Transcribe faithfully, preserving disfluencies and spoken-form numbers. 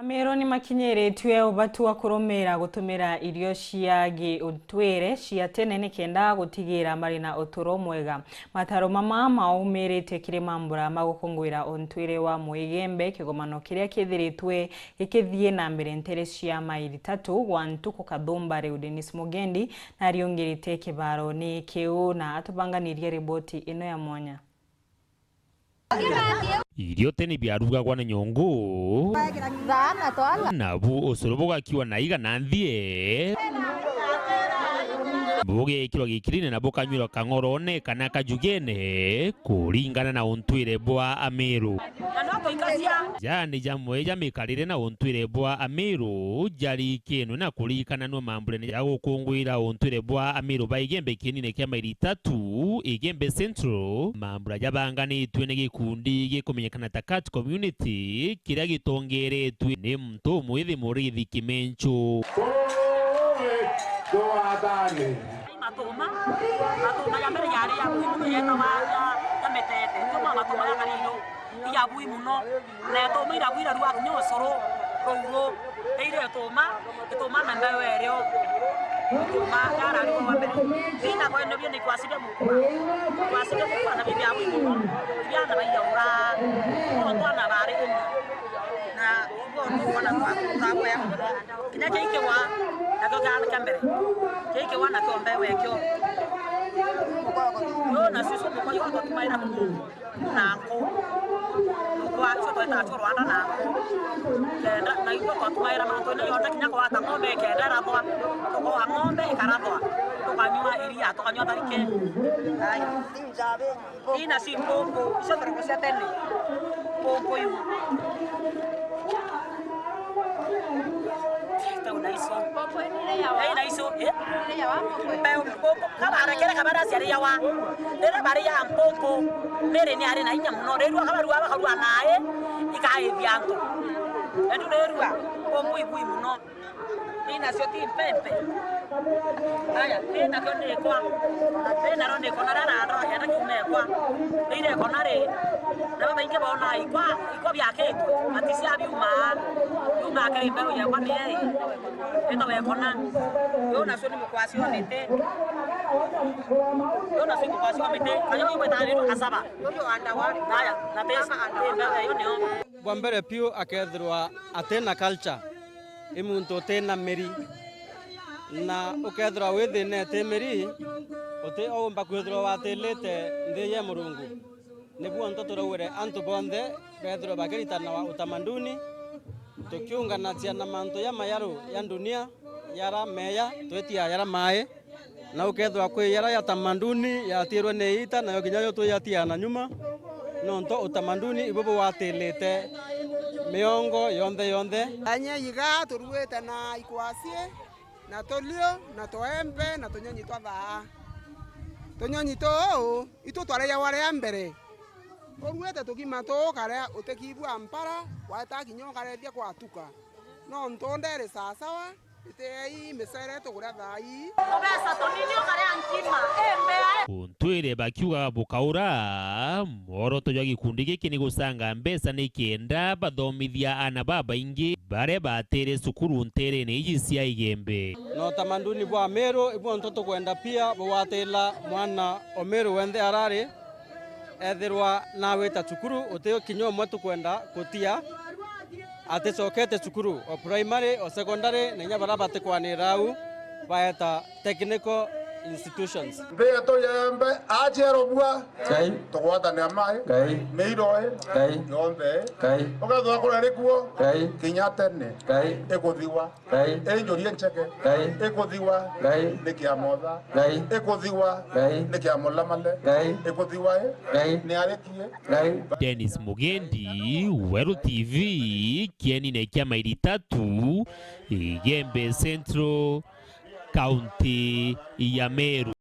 Ameru ni makinyiritue ubatu wa kurumira gutumira irio cia gi-untwire cia tene nikenda gutigira mari na uturo mwega. Mataro mama maumirite kiri mambura ma gukunguira untwire wa Muigembe, kigomano kiria kithiritwe gikithii na mbere ntere cia maili tatu gwa ntuku kathumba. Riu Dennis Mugendi nariungirite kibaroni kiu na atubanganirie riboti ino ya mwanya. Irio tene biarugagwa na nyungu, thaa na twala, nabu ucuru bugakiwa na iga na nthie, bugekirwa gikirine na bukanyuirwa kang'orone kana kajugene, kuringana na untwire bwa Ameru. Jani jamwe ja mikarire na untwire bwa Ameru jarikinwe na kurikananua mambura-ini ja gukunguira untwire bwa Ameru ba Igembe kienine kia maili tatu, Igembe Central. Mambura jabanganitue ni gikundi gikumenyekana ta Cat Community, kiria gitongeretue ni muntu umwithi Muriithi Kimenchu. Matuma, matuma ja mbere jari ja bui mono, jetawa ja, ja mitete. Tuma matuma ja karino. Ija bui mono. Na ituma irabu irarua kinya ucuru, ruu ru, riria ituma, ituma na mbeu erio, ituma yararua wa mbere. Ina kwa nobio ni kwasiria mukwa. Kwasiria mukwa na bibi abu mono. Biana baiyaura. Kwa twana bari ina. Na kwa twana kwa kwa ya. Kinya kikiwa, na kwa kana kambere. Kikiwa na kwa mbeu ekio. Yo na susu mukwa yo kwa tumaira kumu. Na nku. Nukwa, icio twetaga cio Rwanda na nku. Kenda, na itwe twatumaira mantu-ini yonthe kinya kwata ng'ombe ikenda irathwa. Tukoa ng'ombe ikarathwa. Tukanyua iria, tukanyua tharike. Ai. Ii nacio mpumpu, icio thoroko cia tene. Mpumpu iu. Tau na icio. Ei, na icio, eh? Pe, mpumpu. Kabarekere kabara ciariawa. Riria baria mpumpu, Mary ni ari na inya mono. Rirua kabarua, bakarua nae, ikaithia antu. Endu rirua, mpumpu ibui mono. Inacio ti mpempe. Aya, ri nakio ni ikwa. Ri naro ni ikona rara ndo, enda kiume ikwa. Ri ikona ri. Na babaingi bona ikwa, ikwa biakitwe. Matisia biuma. Biuma kiri mbeu ya kwa ni ei. Enda wekona. Yo nacio ni mukwasi wa miti. Yo nacio ni mukwasi wa miti. Kayo igweta riro kasaba. Yo yo andawa. Aya, na pesa. Ri mbeu iyo nio. Bwa mbere piu akethirwa atina culture, i muntu utina miri, na ukethirwa withinete miri, uti oumba kwithirwa watilite nthi ya Murungu. Nibuo nto turaugire antu bonthe bethirwe bakiritanawa utamaduni, tukiunganatia na mantu ya mayaru ya ndunia, yara meya, twitia yara mai, na ukethirwa kwi yara ya tamaduni yatirwe ni iita, nayo kinya yo twiyatia na nyuma, nontu utamaduni ibu bugwatilite miongo yonthe yonthe. Anya iga turuite na ikwasi, na tulio, na tuembe, na tunyonyi twa thaa. Tunyonyi tuu, itu twariawa ria mbere. Uruite tugima tuu, ukaria utikibua mpara, waeta kinya ukarethia gwatuka. Nontu nderi sawasawa. Itei micere tugura thaa ii. Tubesa tunini ukaria nkima, imbea. Untwire bakiuga bukaura, mworoto jwa gikundi giki ni gucanga mbeca nikenda bathomithia aana babaingi baria batire cukuru nterene iji cia Igembe. Na utamaduni bwa Meru ibuo nto tukwenda pia bugwatila mwana o Meru wenthe arari. Ethirwa nawita cukuru, uti kinya umwe tukwenda kutia aticokete cukuru, o primary, o secondary, na inya baria batikwanira au, baeta technical institutions. Nthi yetu yembe, aciarwa bua, Ngai. Tugwatanira mai, Ngai. Miiro i, Ngai. Yonthe i. Ngai. Ukethirwa kurari kuo, Ngai. Kinya tene, Ngai. Ikuthiwa. Ngai. Injurie ncheke. Ngai. Ikuthiwa. Ngai. Ni kia motha. Ngai. Ikuthiwa. Ngai. Ni kia mulamale. Ngai. Ikuthiwa i. Ngai. Ni arikie. Ngai. Dennis Mugendi, Weru T V, kienine kia maili tatu, Igembe Central, County ya Meru.